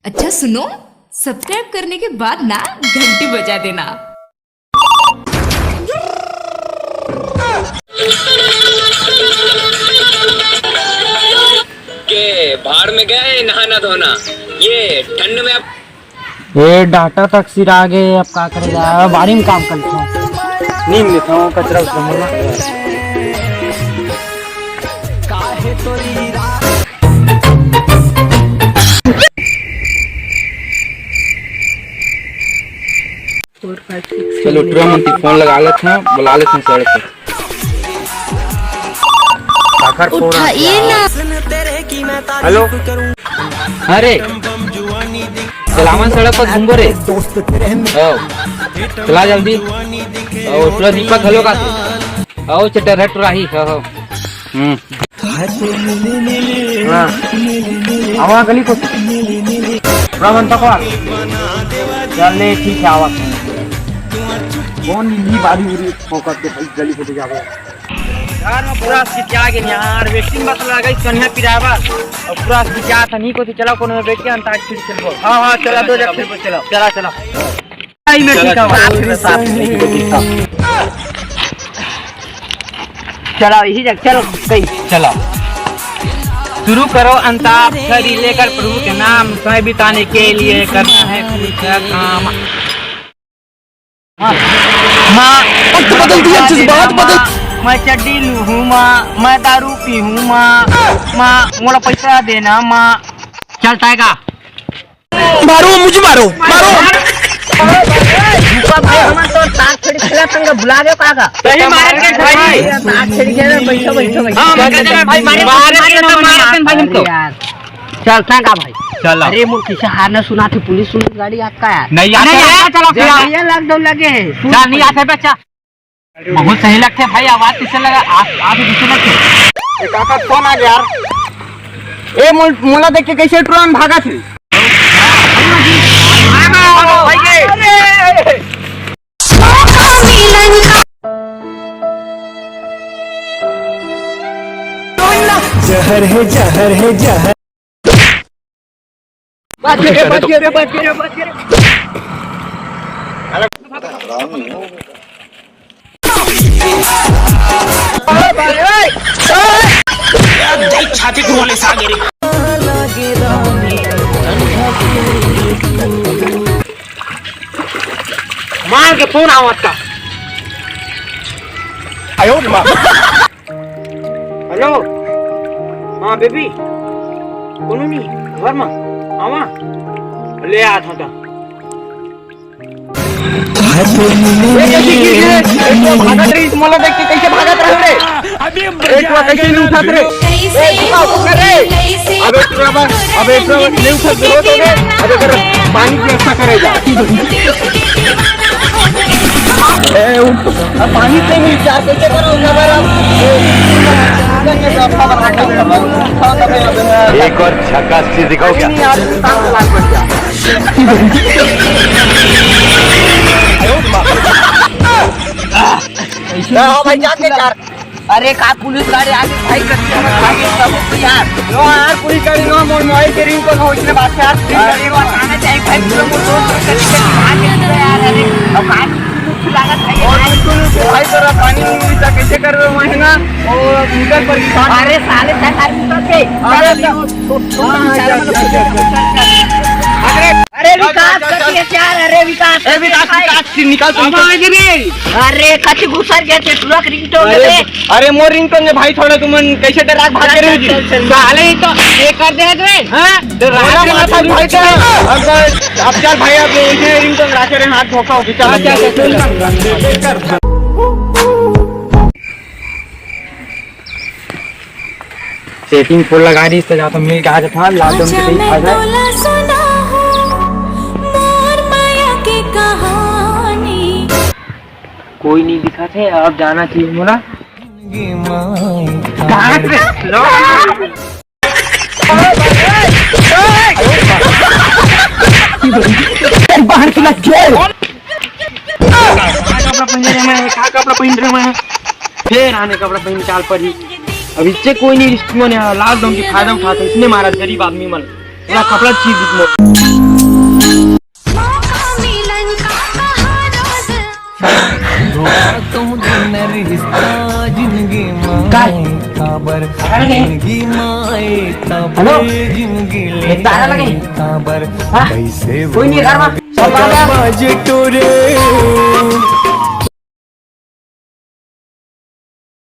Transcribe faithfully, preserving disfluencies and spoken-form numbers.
अच्छा सुनो, सब्सक्राइब करने के बाद ना घंटी बजा देना। के भाड़ में गए नहाना धोना, ये ठंड में अब ये डाटा तक सिरा गे, अब का करे जा, बारी में काम करथों। नींद लेथों, कचरा उचरा मोला। चलो, टुरा मन के फोन लगा लेथों, बुला लेथों सड़क पर। काकर फोन आ उठाइए गया? ना। हेलो। अरे, चलावन सड़क पर घूमबो रे। आओ, चला जल्दी। आओ, टुरा दीपक घलो का। आओ, चटर है टुरा ही। हो, हो। हम्म। हाँ। आवा गली को। प्रबंध तक आ। चल ले, ठीक है, आवा। कौन नी बारी उरी फोकट के भाई गली को जावे। यार, मैं पूरा सिटिया गे यार, वेटिंग बस लगा गई कन्या पिरावा। और पूरा सिटिया था नहीं को, चला कोनो में बैठ के अंताक्षरी खेलबो। हाँ, हाँ, चला, दो जगह खेलबो, चला। चला, चला। आई मैं चला, ठीक है, चला। बाप रे बाप। चला, इसी जगह, चलो, कहीं। चला। शुरू करो अंताक्षरी लेकर प्रभु के नाम, समय बिताने के लिए करना है कुछ काम। माँ, वक्त बदल दिया, जज्बात बदल। मैं चड्डी लूहूँ माँ, मैं दारू पीहूँ माँ, माँ, मोला पैसा देना माँ। चलता है का? मारो, मुझे मारो, मारो। रुको भाई, हमन तो ताश छड़ी खेलत हन, भुला गए का गा? सही मारे के भाई। ताश छड़ी खेलत, बैठो, बैठो, बैठो। हाँ, मारे के भाई, मारे के, मारे के, मारे के भाई हमको। अरे यार। चल, तैं का भाई? चलो। अरे, मोर किसे हार न सुना थी, पुलिस, पुलिस गाड़ी आता यार। नहीं आता नहीं है। आता, चलो, फिर। भैया, lockdown लगे है। चल, नहीं आता बच्चा। बहुत सही लगथे भाई, आवाज कइसे लगा? आप, आप ही कइसे लगथे? ए काका, कौन आ गया यार? ए मोल-, मोला देख के कइसे टुरा मन भागत हे? जहर है, जहर है, जहर। बच गए रे, बच गए रे, बच गए रे, बच गए रे। छाती को वाले सागे रे। मार के फोन आवत का। आयो रे माँ। हेलो। हाँ बेबी, कोनो नहीं, घर में आवा। ले आ था। ए, कैसे गिर गिरे? एक तो भागत रही, मोला देख के कैसे भागत रहे रे? अबे एक तो कैसे नहीं उठा रे? ए, झुका, झुका रे। अबे तू रबर, अबे तू रबर, नहीं उठा, जरूरत हो रे। अबे कर, पानी की व्यवस्था करेगा। ए, उठ। अब पानी से भी विचार कैसे करो, उठा भाई, अब। एक और झकास चीज दिखाओ क्या? नहीं, यार, काम तो लाग पड़ गया। क्या हो भाई, जान के यार? अरे, का पुलिस गाड़ी आगे भाई, करती है भाई, सब यार। लो यार, पुलिस गाड़ी लो, मोर मोबाइल के रिंग को लो, इसने बात यार। अरे, वो आना चाहिए भाई, पूरा मोर दोस्त कभी कभी आ गया यार। अरे, अब कहाँ और बिल्कुल भाई, जरा पानी नहीं मिलता, कैसे कर रहे हो वहाँ ना? वो स्कूटर पर की बात। अरे साले, सरकार की तरफ से। अरे तो, तो, तो, हाँ, हाँ, चल, चल, चल, चल, चल। अरे, अरे चल, विकास, चल, चल, कति चल। है यार, अरे विकास, ए, विकास, भाई। विकास, निकाल तो, अब निकाल। आ गए रे। अरे, कति घुसर गए थे, तुरंत रिंगटोन अरे, दे। अरे, मोर रिंगटोन है भाई, थोड़ा तुमन कैसे डरा के भाग चल, रहे हो चल, जी? चल, चल। साले, ये तो ये कर दे रे। हाँ? तो रात बोला में माथा भाई, चल। अब, अब चल भाई, अब ये रिंगटोन रखे रहे, हाथ धोखा हो गया। चल, चल, चल, चल। सेटिंग फोन लगा रही, इससे ज्यादा मिल के आ जाता है, लॉकडाउन के कहीं खा जाए। कोई नहीं दिखा थे, अब जाना चाहिए मोला। कहाँ से? बाहर की लग गया। कपड़ा पहन रहे मैं, का कपड़ा पहन रहे मैं? फिर आने कपड़ा पहन चाल पड़ी। अब इससे कोई नहीं रिस्क में, लॉकडाउन की फायदा उठाते, इसने मारा गरीब आदमी मन। कपड़ा चीर दी। काय? हेलो, एक तारा लगे। हाँ? कोई नहीं है घर में। सब आ गया।